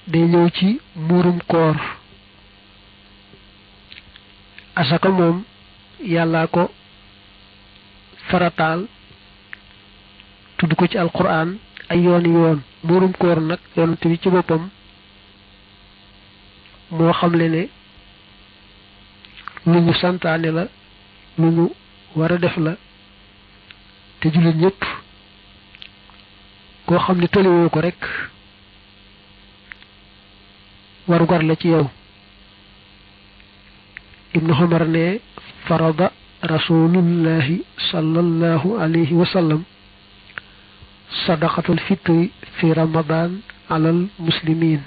day ñëw ci muurum koor. asaka moom yàllaa ko farataal tudd ko ci alquran ay yooni yoon. muurum koor nag yonent bi ci boppam moo xamle ne lu ñu santaane la, lu ñu war a def la, te jullit ñëpp koo xam ne tëliwoo ko rek warugar la ci yow. ibnu Umar ne farada rasulullahi sallallahu alayhi wa sallam sadaqatul fitri fi ramadan alal muslimin.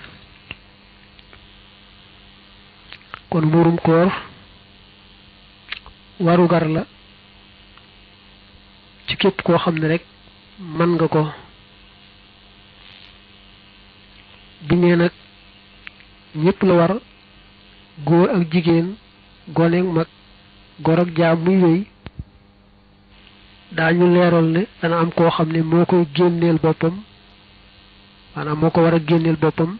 kon muurum koor warugar la ci képp koo xam ne rek mën nga ko. bi nee nag ñépp la war, góor ak jigéen, gone ak mag, gor ak jaam muy wéy, daañu leeral ne dana am koo xam ne moo koy génneel boppam, maanaam moo ko war a génneel boppam,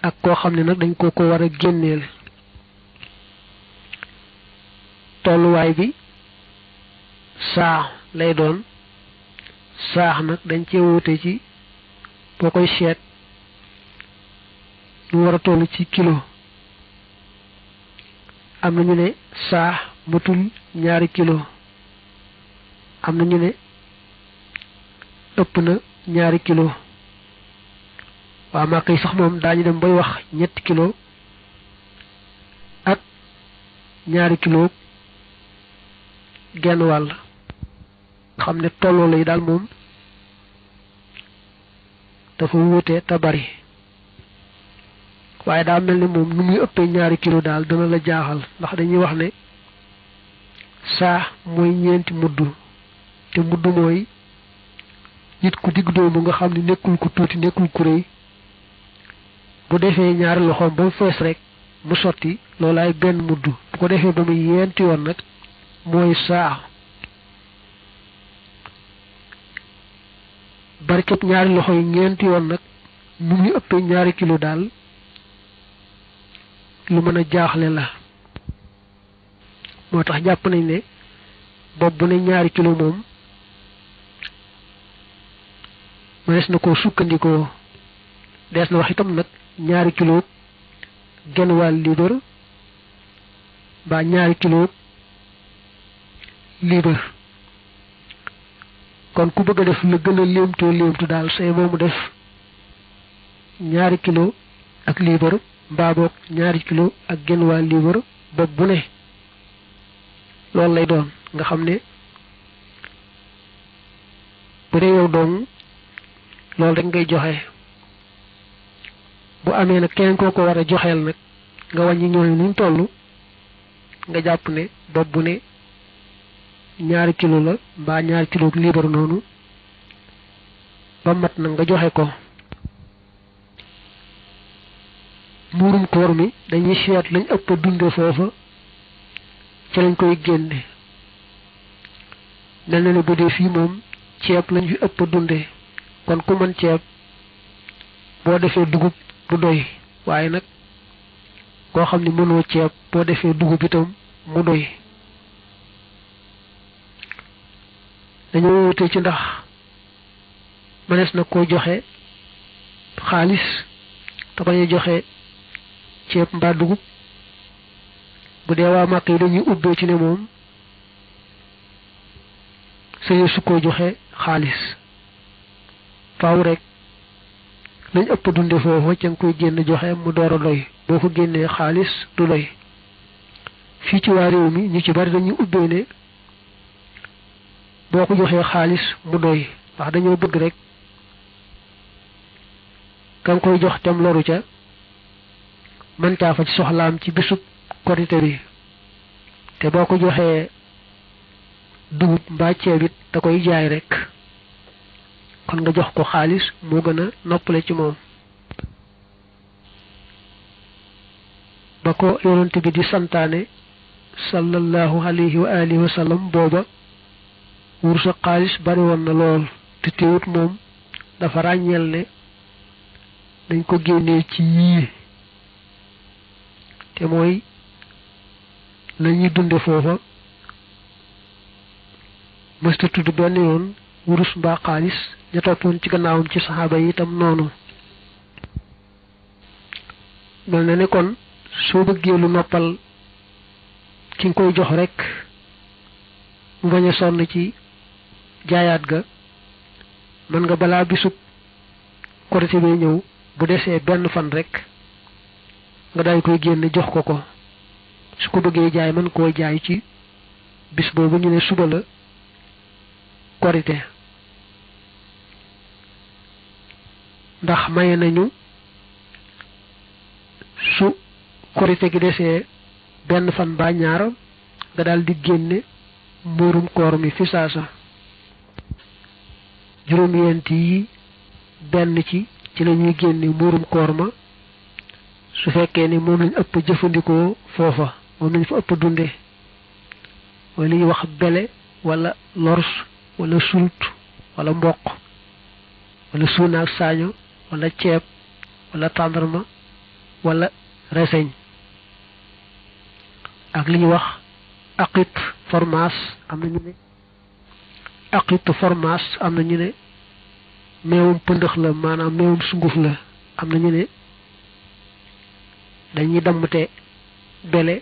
ak koo xam ne nag dañ ko war a génneel. tolluwaay bi saax lay doon. saax nag dañ cee wute ci boo koy seet lu war a toll ci kilo. am na ñu ne saax matul 2 kilo, am na ñu ne ëpp na 2 kilo. waa Màkka yi sax moom daañu dem bay wax 3 kilo ak 2 kilo genn wàll. xam ne tolloo lay daal moom dafa wute te bari, waaye daa mel ne moom nu muy ëppee 2 kilo daal dana la jaaxal, ndax dañuy wax ne saax mooy 4 mudd, te mudd mooy nit ku digg doomu nga xam ne nekkul ku tuuti nekkul ku rëy, bu defee 2 loxoom ba mu fees rek mu sotti loolaay benn mudd. bu ko defee ba muy 4 yoon nag mooy saax. barkeb 2 loxo yi 4 yoon nag nu muy ëppee 2 kilo daal lu mën a jaaxle la. moo tax jàpp nañ ne bopp bu ne 2 kilo moom mënees na koo sukkandikoo. dees na wax itam nag 2 kilo genn wàll liibar mbaa 2 kilo liibar. kon ku bëgg a def la gën a léemtu daal say moomu def 2 kilo ak liibar mbaa boog 2 kilo ak genn wàll liibar bopp bu ne. loolu lay doon nga xam ne bu dee yow dong loolu rek ngay joxe. bu amee nag keneen koo ko war a joxeel nag nga wàññi ñooñu nuñ toll, nga jàpp ne bopp bu ne 2 kilo la mbaa 2 kilo ak liibar noonu ba mat na nga joxe ko. muurum koor mi dañuy seet lañ ëpp dunde foofa ci lañ koy génne. mel na ne bu dee fii moom ceeb lañ fi ëpp dunde, kon ku mën ceeb boo defee dugub du doy, waaye nag koo xam ne mënoo ceeb boo defee dugub itam mu doy. dañoo wute ci ndax mënees na koo joxe xaalis te bañ a joxe ceeb mbaa dugub. bu dee waa Màkka yi dañuy ubbee ci ne moom sañu su koo joxe xaalis, faaw rek lañ ëpp dunde foofu ca nga koy génn joxe mu door a doy. boo ko génnee xaalis du doy. fii ci waa réew mi ñu ci bari dañuy ubbee ne boo ko joxee xaalis mu doy, ndax dañoo bëgg rek ka nga koy jox tem loru ca mën caa faj soxlaam ci bisub korite bi. te boo ko joxee dugub mbaa ceeb it da koy jaay rek, kon nga jox ko xaalis moo gën a noppale ci moom. ba ko yonent bi di santaane sallallahu alayhi wa alihi wa sallam booba wursa xaalis bari woon na lool, te teewut moom dafa ràññeel ne dañ ko génnee ci yii te mooy lañuy dunde foofa mësta tudd benn yoon wurus mbaa xaalis ña toppoon ci gannaawam ci saxaaba yi itam noonu mel na ne kon soo bëggee lu noppal ki nga koy jox rek mu bañ a sonn ci jaayaat ga mën nga balaa bisub korite bi ñëw bu desee benn fan rek nga daal koy génne jox ko ko su ko bëggee jaay mën koo jaay ci bis boobu ñu ne suba la korite ndax maye nañu su korite gi desee benn fan ba ñaar nga daal di génne muurum koor mi fi saasa juróom-ñeent yi benn ci lañuy génne muurum koor ma su fekkee ni moom lañ ëpp jëfandikoo foofa moom lañ fa ëpp dunde wala li ñuy wax bele wala lors wala sult wala mboq wala suunaak saaño wala ceeb wala tàndarma wala reseñ ak li ñuy wax aqit fromage am na ñu ne aqit fromage am na ñu ne meewum pëndëx la maanaam meewum sunguf la am na ñu ne dañuy dammte bele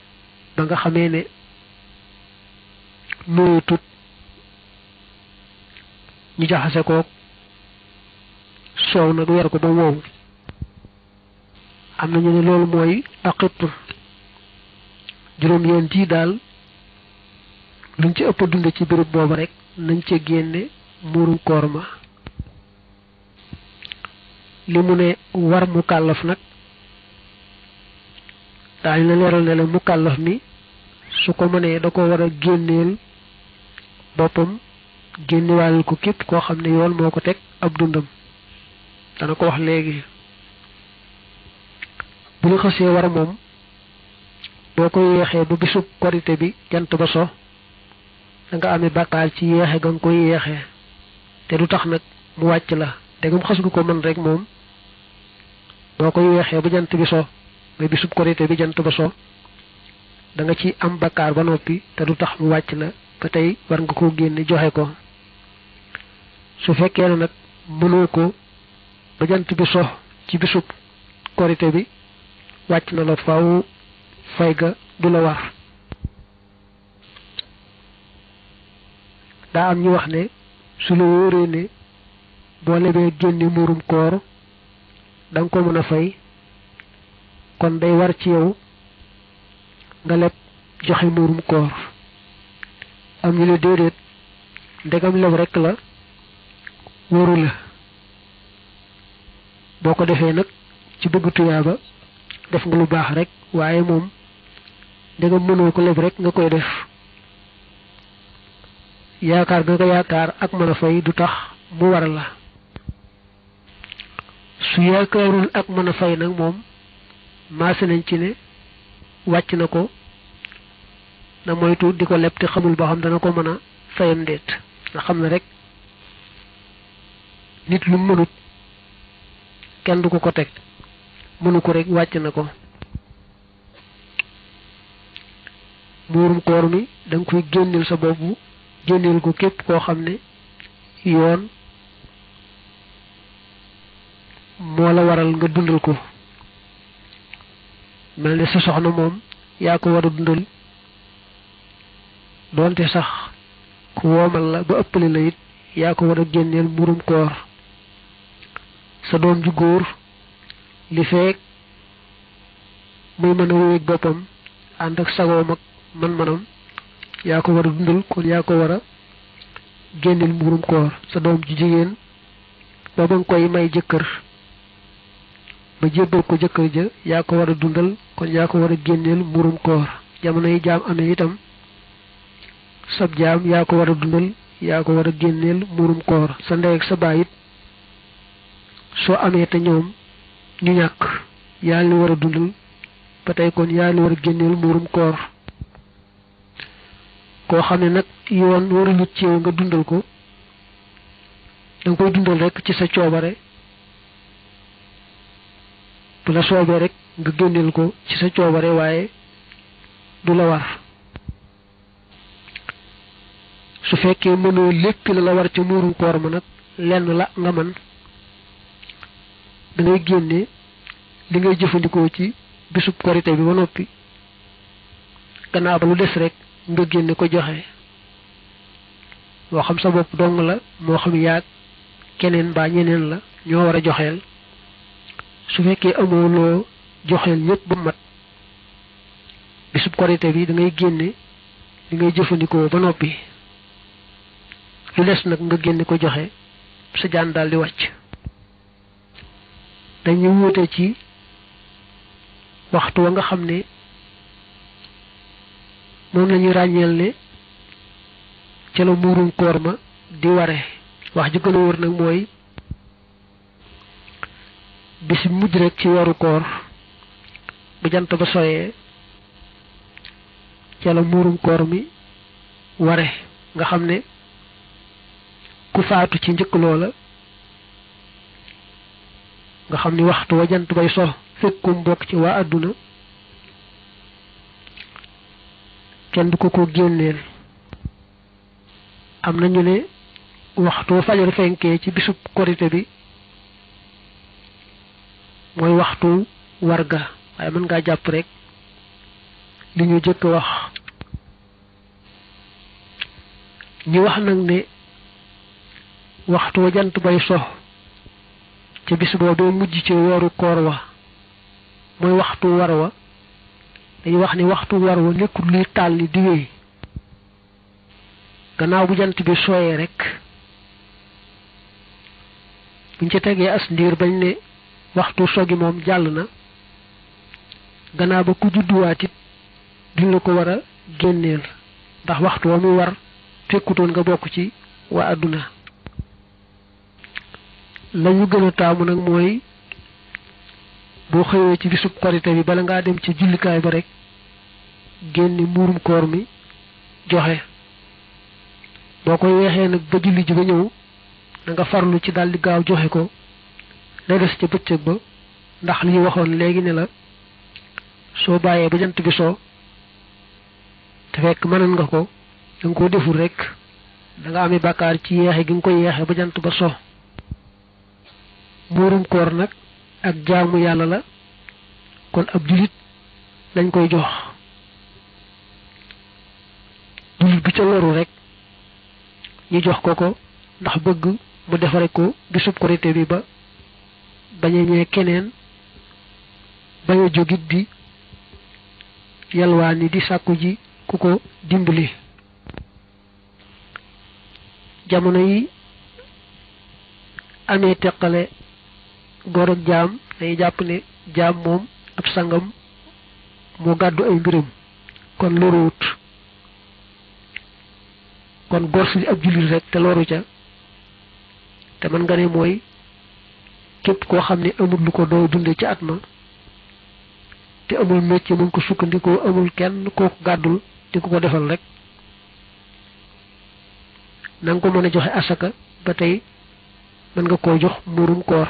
ba nga xamee ne nooyu tut ñu jaxase kook soow nag weer ko ba wow am na ñu ne loolu mooy aqit juróom-ñeent yi daal luñ ci ëpp dunde ci béréb booba rek nañ ca génne muurum koor ma li mu ne war mu kàllaf nag daañu la leeral ne la mu kàllaf mi su ko mënee da ko war a génneel boppam génniwaalil ko képp koo xam ne yoon moo ko teg ab dundam dana ko wax léegi bu la xasee war moom boo ko yeexee ba bisub korite bi jant ba so da nga amee bàkkaar ci yeexe ga nga koy yeexee te du tax nag mu wàcc la dégam xas gu ko mën rek moom boo ko yeexee ba jant bi so ba bisub korite bi jant ba so da nga ci am bàkkaar ba noppi te du tax mu wàcc la ba tey war nga koo génne joxe ko su fekkee ne nag mënoo ko ba jant bi so ci bisub korite bi wàcc na la faaw fay ga du la war daa am ñu wax ne su la wóoree ne boo lebee génne muurum koor da nga ko mën a fay kon day war ci yow nga leb joxe muurum koor am ñu ne déedéet ndegam leb rek la wóoru la boo ko defee nag ci bëgg tuyaaba def nga lu baax rek waaye moom ndegam mënoo ko leb rek nga koy def yaakaar nga ko yaakaar ak mën a fay du tax mu war la su yaakaarul ak mën a fay nag moom maase nañ ci ne wàcc na ko na moytu di ko leb te xamul ba xam dana ko mën a fayam ndeet nga xam ne rek nit lu mënut kenn du ko teg mënu ko rek wàcc na ko muurum koor mi da nga koy génneel sa bopp génneel ko képp koo xam ne yoon moo la waral nga dundal ko mel ne sa soxna moom yaa ko war a dundal doonte sax ku woomal la ba ëppale la it yaa ko war a génneel muurum koor sa doom ju góor li feek muy mën a wéeg boppam ànd ak sagoom ak man-manam yaa ko war a dundal kon yaa ko war a génneel muurum koor sa doom ju jigéen ba ba nga koy may jëkkër ba jébbal ko jëkkër ja yaa ko war a dundal kon yaa ko war a génneel muurum koor jamono yi jaam amee itam sab jaam yaa ko war a dundal yaa ko war a génneel muurum koor sa ndey ak sa baay it soo amee te ñoom ñu ñàkk yaa li war a dundal ba tey kon yaa li war a génneel muurum koor koo xam ne nag yoon waralut ci yow nga dundal ko danga koy dundal rek ci sa coobare bu la soobee rek nga génneel ko ci sa coobare waaye du la war su fekkee mënoo lépp la war ca muurum koor ma nag lenn la nga man da ngay génne li ngay jëfandikoo ci bisub korite bi ba noppi gannaaw ba lu des rek nga génne ko joxe moo xam sa bopp dong la moo xam yaag keneen ba ñeneen la ñoo war a joxeel su fekkee amoo loo joxeel ñëpp ba mat bisub korite bi da ngay génne li ngay jëfandikoo ba noppi lu des nag nga génne ko joxe sa jaan daal di wàcc dañuy wuute ci waxtu wa nga xam ne moom la ñuy ràññeel ne ca la muurum koor ma di ware wax ji gën a wër nag mooy bis mujj rek ci weeru koor bu jant ba soyee ca la muurum koor mi ware nga xam ne ku faatu ci njëkk loola nga xam ni waxtu wa jant bay so fekkum bokk ci waa àdduna kenn du ko génneel am na ñu ne waxtu fajar fenkee ci bisub korite bi mooy waxtu warga waaye mën ngaa jàpp rek li ñu jëkk wax ñi wax nag ne waxtu wa jant bay so ca bis boobee mujj ci weeru koor wa mooy waxtu war wa dañuy wax ni waxtu war wa nekkul luy taal ni di wéy gannaaw bu jant bi sooyee rek buñ ca tegee as ndiir bañ ne waxtu sogi moom jàll na gannaaw ba ku judduwaat it duñ la ko war a génneel ndax waxtu wa muy war fekkutoon nga bokk ci waa àdduna lañu gën a taamu nag mooy boo xëyee ci bisub korite bi bala ngaa dem ci jullikaay ba rek génni muurum koor mi joxe boo koy weexee nag ba julli ji ba ñëw na nga farlu ci daldi gaaw joxe ko lay des ca bëccëg ba ndax li ñu waxoon léegi ne la soo bàyyee ba jant bi soo te fekk mënoon nga ko da nga ko deful rek da nga amee bàkkaar ci yeexe gi nga koy yeexe ba jant ba so muurum koor nag ak jaamu yàlla la kon ab julit lañ koy jox julit bi ca loru rek ñu jox ko ndax bëgg mu defare ko bisub korite bi ba bañ a ñee keneen bañ a jógit di yalwaan ni di sàkku ji ku ko dimbali jamono yi amee teqale góor ak jaam dañuy jàpp ne jaam moom ab sangam moo gàddu ay mbiram kon loruwut kon góor si ab jullit rek te loru ca te mën nga ne mooy képp koo xam ne amul lu ko doo dunde ci at ma te amul métier mu ngi ko sukkandikoo amul kenn koo ko gàddul di ko defal rek na nga ko mën a joxe asaka ba tey mën nga koo jox muurum koor